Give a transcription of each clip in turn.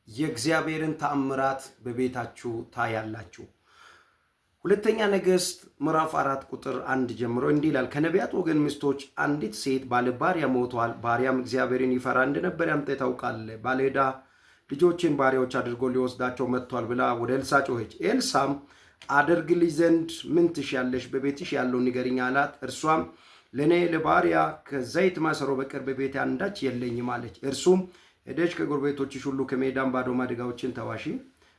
የእግዚአብሔርን ተአምራት በቤታችሁ ታያላችሁ። ሁለተኛ ነገሥት ምዕራፍ 4 ቁጥር 1 ጀምሮ እንዲህ ይላል። ከነቢያት ወገን ሚስቶች አንዲት ሴት ባለ ባሪያ ሞቷል። ባሪያም እግዚአብሔርን ይፈራ እንደነበር አንተ ታውቃለህ። ባለዕዳ ልጆቼን ባሪያዎች አድርጎ ሊወስዳቸው መጥቷል ብላ ወደ ኤልሳ ጮኸች። ኤልሳም አደርግልሽ ዘንድ ምን ትሻለሽ? በቤትሽ ያለውን ንገሪኝ አላት። እርሷም ለእኔ ለባሪያ ከዘይት ማሰሮ በቀር በቤቴ አንዳች የለኝም አለች። እርሱም ሄደሽ ከጎረቤቶችሽ ሁሉ ከሜዳም ባዶ ማድጋዎችን ተዋሺ፣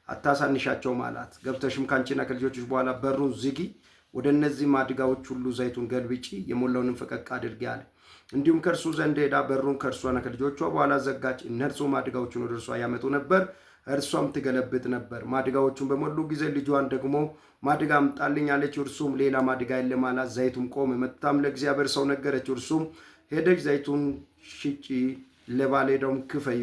አታሳንሻቸውም አላት። ገብተሽም ከአንቺና ከልጆችሽ በኋላ በሩን ዝጊ፣ ወደ እነዚህ ማድጋዎች ሁሉ ዘይቱን ገልብጪ፣ የሞላውንም ፈቀቅ አድርጊ አለ። እንዲሁም ከእርሱ ዘንድ ሄዳ በሩን ከእርሷና ከልጆቿ በኋላ ዘጋች። እነርሱ ማድጋዎቹን ወደ እርሷ ያመጡ ነበር፣ እርሷም ትገለብጥ ነበር። ማድጋዎቹን በሞሉ ጊዜ ልጇን ደግሞ ማድጋ አምጣልኝ አለች። እርሱም ሌላ ማድጋ የለም አላት። ዘይቱም ቆመ። መጥታም ለእግዚአብሔር ሰው ነገረች። እርሱም ሄደሽ ዘይቱን ሽጪ፣ ለባለዕዳውም ክፈዪ፣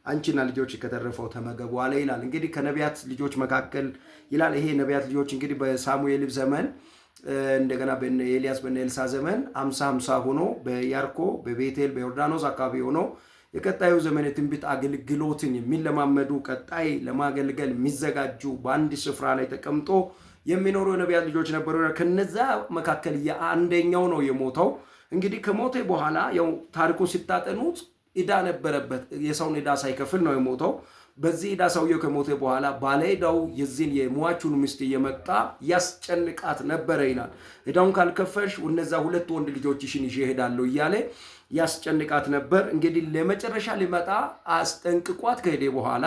አንቺና ልጆችሽ ከተረፈው ተመገቡ አለ ይላል። እንግዲህ ከነቢያት ልጆች መካከል ይላል። ይሄ ነቢያት ልጆች እንግዲህ በሳሙኤል ዘመን፣ እንደገና በነ ኤልያስ፣ በነ ኤልሳ ዘመን 50 50 ሆኖ በያርኮ፣ በቤቴል፣ በዮርዳኖስ አካባቢ ሆኖ የቀጣዩ ዘመን የትንቢት አገልግሎትን የሚለማመዱ፣ ቀጣይ ለማገልገል የሚዘጋጁ፣ በአንድ ስፍራ ላይ ተቀምጦ የሚኖሩ የነቢያት ልጆች ነበሩ። ከነዛ መካከል የአንደኛው ነው የሞተው። እንግዲህ ከሞተ በኋላ ያው ታሪኩን ሲታጠኑት ዕዳ ነበረበት። የሰውን ዕዳ ሳይከፍል ነው የሞተው። በዚህ ዕዳ ሰውየው ከሞተ በኋላ ባለዕዳው የዚህን የሟቹን ሚስት እየመጣ ያስጨንቃት ነበረ ይላል። ዕዳውን ካልከፈልሽ እነዛ ሁለት ወንድ ልጆችሽን ይዤ እሄዳለሁ እያለ ያስጨንቃት ነበር። እንግዲህ ለመጨረሻ ሊመጣ አስጠንቅቋት ከሄደ በኋላ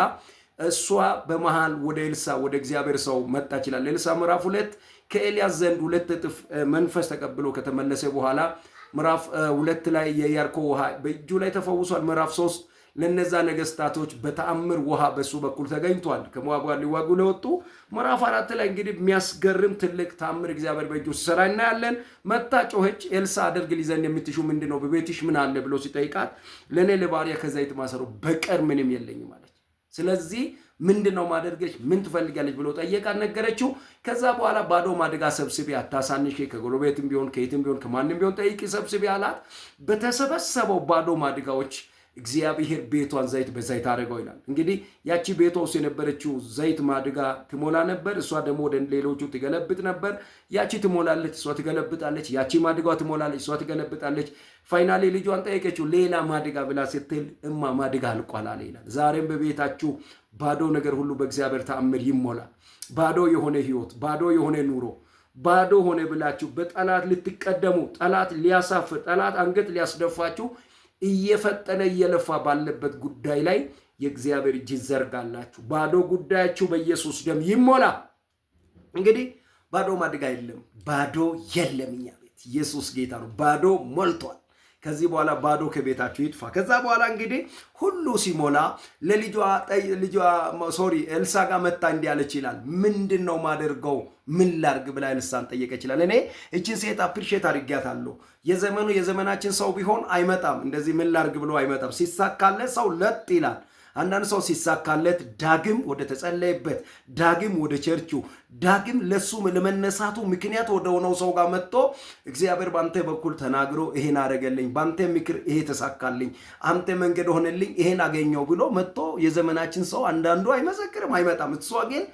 እሷ በመሃል ወደ ኤልሳ፣ ወደ እግዚአብሔር ሰው መጣች ይላል። ኤልሳ ምዕራፍ 2 ከኤልያስ ዘንድ 2 እጥፍ መንፈስ ተቀብሎ ከተመለሰ በኋላ ምዕራፍ 2 ላይ የያርኮ ውሃ በእጁ ላይ ተፈውሷል። ምዕራፍ 3 ለነዛ ነገስታቶች በተአምር ውሃ በሱ በኩል ተገኝቷል። ከሞዓብ ጋር ሊዋጉ ለወጡ። ምዕራፍ 4 ላይ እንግዲህ የሚያስገርም ትልቅ ተአምር እግዚአብሔር በእጁ ሲሰራ እናያለን። መጥታ ጮኸች። ኤልሳ አደርግልሽ ዘንድ የምትሺው ምንድን ነው? በቤትሽ ምን አለ ብሎ ሲጠይቃት ለእኔ ለባሪያ ከዘይት ማሰሮ በቀር ምንም የለኝም አለች። ስለዚህ ምንድን ነው ማደርግልሽ? ምን ትፈልጊያለሽ ብሎ ጠየቃት፣ ነገረችው። ከዛ በኋላ ባዶ ማድጋ ሰብስቢ፣ አታሳንሺ፣ ከጎረቤትም ቢሆን ከየትም ቢሆን ከማንም ቢሆን ጠይቂ፣ ሰብስቢ አላት። በተሰበሰበው ባዶ ማድጋዎች እግዚአብሔር ቤቷን ዘይት በዘይት አደረገው ይላል። እንግዲህ ያቺ ቤቷ ውስጥ የነበረችው ዘይት ማድጋ ትሞላ ነበር፣ እሷ ደግሞ ወደ ሌሎቹ ትገለብጥ ነበር። ያቺ ትሞላለች፣ እሷ ትገለብጣለች። ያቺ ማድጋዋ ትሞላለች፣ እሷ ትገለብጣለች። Finally ልጇን ጠየቀችው፣ ሌላ ማድጋ ብላ ስትል እማ ማድጋ አልቋል አለ ይላል። ዛሬም በቤታችሁ ባዶ ነገር ሁሉ በእግዚአብሔር ተአምር ይሞላል። ባዶ የሆነ ህይወት፣ ባዶ የሆነ ኑሮ፣ ባዶ ሆነ ብላችሁ በጠላት ልትቀደሙ፣ ጠላት ሊያሳፍር፣ ጠላት አንገት ሊያስደፋችሁ እየፈጠነ እየለፋ ባለበት ጉዳይ ላይ የእግዚአብሔር እጅ ይዘርጋላችሁ። ባዶ ጉዳያችሁ በኢየሱስ ደም ይሞላ። እንግዲህ ባዶ ማድጋ የለም፣ ባዶ የለም። እኛ ቤት ኢየሱስ ጌታ ነው። ባዶ ሞልቷል። ከዚህ በኋላ ባዶ ከቤታችሁ ይጥፋ። ከዛ በኋላ እንግዲህ ሁሉ ሲሞላ ለልጇ፣ ልጇ sorry፣ ኤልሳ ጋር መጥታ እንዲህ አለች ይላል። ምንድን ነው ማደርገው? ምን ላርግ ብላ ኤልሳን ጠየቀች ይላል። እኔ እችን ሴት appreciate አድርጊያታለሁ። የዘመኑ የዘመናችን ሰው ቢሆን አይመጣም፣ እንደዚህ ምን ላርግ ብሎ አይመጣም። ሲሳካለት ሰው ለጥ ይላል። አንዳንድ ሰው ሲሳካለት ዳግም ወደ ተጸለየበት፣ ዳግም ወደ ቸርቹ፣ ዳግም ለሱ ለመነሳቱ ምክንያት ወደ ሆነው ሰው ጋር መጥቶ እግዚአብሔር በአንተ በኩል ተናግሮ ይሄን አደረገልኝ፣ በአንተ ምክር ይሄ ተሳካልኝ፣ አንተ መንገድ ሆነልኝ፣ ይሄን አገኘው ብሎ መጥቶ የዘመናችን ሰው አንዳንዱ አይመሰክርም፣ አይመጣም። እሷ ግን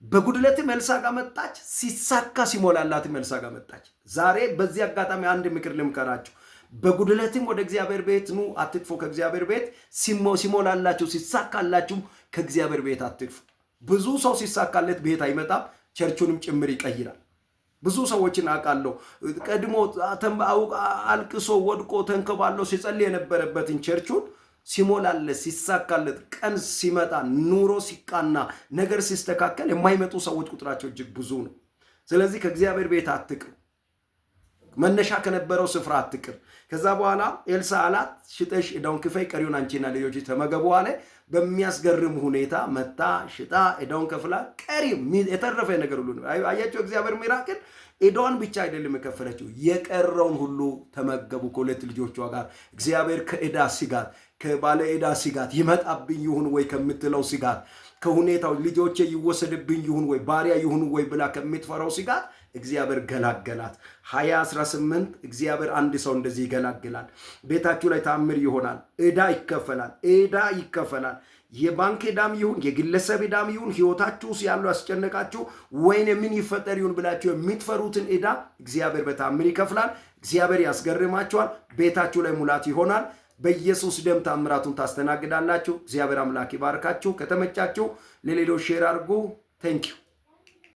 በጉድለትም ኤልሳ ጋር መጣች፣ ሲሳካ ሲሞላላትም ኤልሳ ጋር መጣች። ዛሬ በዚህ አጋጣሚ አንድ ምክር ልምከራችሁ። በጉድለትም ወደ እግዚአብሔር ቤት ኑ፣ አትጥፉ። ከእግዚአብሔር ቤት ሲሞላላችሁ፣ ሲሳካላችሁ ከእግዚአብሔር ቤት አትጥፉ። ብዙ ሰው ሲሳካለት ቤት አይመጣም፣ ቸርቹንም ጭምር ይቀይራል። ብዙ ሰዎችን አውቃለሁ። ቀድሞ አልቅሶ ወድቆ ተንከባሎ ሲጸልይ የነበረበትን ቸርቹን ሲሞላለት፣ ሲሳካለት፣ ቀን ሲመጣ፣ ኑሮ ሲቃና፣ ነገር ሲስተካከል የማይመጡ ሰዎች ቁጥራቸው እጅግ ብዙ ነው። ስለዚህ ከእግዚአብሔር ቤት አትቅሩ። መነሻ ከነበረው ስፍራ አትቅር። ከዛ በኋላ ኤልሳ አላት፣ ሽጠሽ ዕዳውን ክፈይ፣ ቀሪውን አንቺና ልጆችሽ ተመገቡ አለ። በሚያስገርም ሁኔታ መጥታ ሽጣ ዕዳውን ከፍላ ቀሪ የተረፈ ነገር ሁሉ፣ አያችሁ እግዚአብሔር miracle፣ ዕዳዋን ብቻ አይደለም የከፈለችው፣ የቀረውን ሁሉ ተመገቡ ከሁለት ልጆቿ ጋር። እግዚአብሔር ከዕዳ ስጋት፣ ከባለ ዕዳ ስጋት፣ ይመጣብኝ ይሁን ወይ ከምትለው ስጋት፣ ከሁኔታው ልጆቼ ይወሰድብኝ ይሁን ወይ፣ ባሪያ ይሁን ወይ ብላ ከምትፈራው ስጋት እግዚአብሔር ገላገላት። 2018 እግዚአብሔር አንድ ሰው እንደዚህ ይገላግላል። ቤታችሁ ላይ ታምር ይሆናል። ዕዳ ይከፈላል። ዕዳ ይከፈላል። የባንክ ዕዳም ይሁን የግለሰብ ዕዳም ይሁን ህይወታችሁ ውስጥ ያለው ያስጨነቃችሁ ወይን ምን ይፈጠር ይሁን ብላችሁ የምትፈሩትን ዕዳ እግዚአብሔር በታምር ይከፍላል። እግዚአብሔር ያስገርማችኋል። ቤታችሁ ላይ ሙላት ይሆናል። በኢየሱስ ደም ታምራቱን ታስተናግዳላችሁ። እግዚአብሔር አምላክ ይባርካችሁ። ከተመቻችሁ ለሌሎች share አድርጉ። Thank you.